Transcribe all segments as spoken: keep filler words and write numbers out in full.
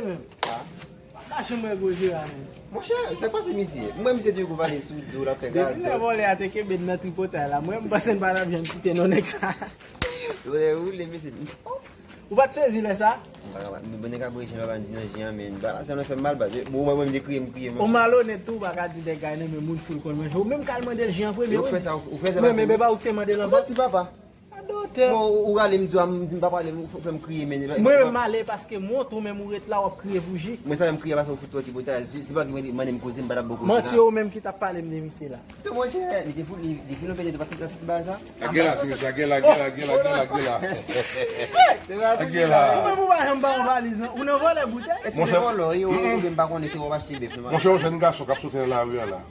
menm. Pa kache mwen gwo jera menm. Monchè, sa k pase misye? Mwen misye toujou kou vale sou do l ap fè gado. Depi lè vòlè a te kenbe n nan tripotay la, mwen m panse n pa t ap janm site non nèg sa. Vòlè woule mesye. Ou pa t sezi lè sa? M pa ka, m bon nèg ap bwè jen, pa di nan jen an, men ba sa nan fè m mal baz. Bon, mwen mwen m te kriye, m kriye. Ou malonèt tou, ou pa ka di nèg kay nan men moun foul konn manje. Ou menm k al mande l jen an premye. Ou fè sa, ou fè sa. Mwen menm e pa ou k te mande l anvan. Ou pa ti papa. Adotè. Bon, ou rale m di w, m pa prale, ou fè m kriye, men. Mwen menm m ale paske m wont, ou menm ou ret la w ap kriye pou ji. Mwen sa menm kriye paske ou fout twò ti botay. Si, si pa ki mande m koze, m pa t ap bon koze la. Manti, ou menm ki t ap pale m de misye la. Monchè, li te fout, li, li vin pete tou paske tout bagay sa. Agela, se mesye, agela, agela, agela, agela, agela. Agela. Ou menm ou pa janm ba yon valiz, non? Ou nan vòlè boutèy? Èske se vòlè, wi, ou, oubyen m pa konnen si w ap achte bèf, non? Monchè, yon jèn gason k ap soti nan lari a la,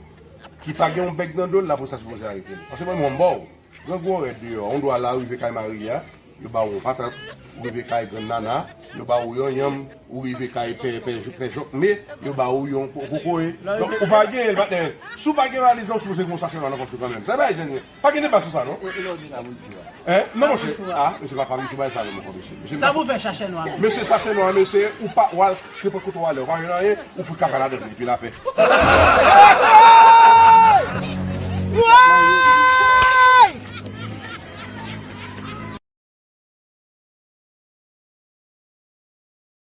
ki pa gen yon bèg nan do l la, pou sa sipoze arete l. Paske mwen, mwen, m ba w. Grangou an rèd deyò, ou dwe al la, ou rive kay Maria, yo ba ou yon patat, ou rive kay Grann Nana, yo ba ou yon yanm, ou rive kay pè, pè, pè Jòkme, yo ba ou yon ko-, kokoye. Donk, ou pa genyen l, patnè. Si w pa gen valiz la, ou sipoze gen yon sachè nwa nan kont ou kanmenm. Sa pa jèn, pa gen deba sou sa, non. E, e lè w di sa pou l fè a? Hein? Non, monchè. Ah, mesye, pa, pa, mesye, bay sa, non, mon mesye. Mesye, sa pou fè sachè nwa, mesye. Mesye, sachè nwa, mesye, ou pa, w al, te pran kote w ale, ou pa jwenn anyen, ou fout kaka ladan l, epi lapè.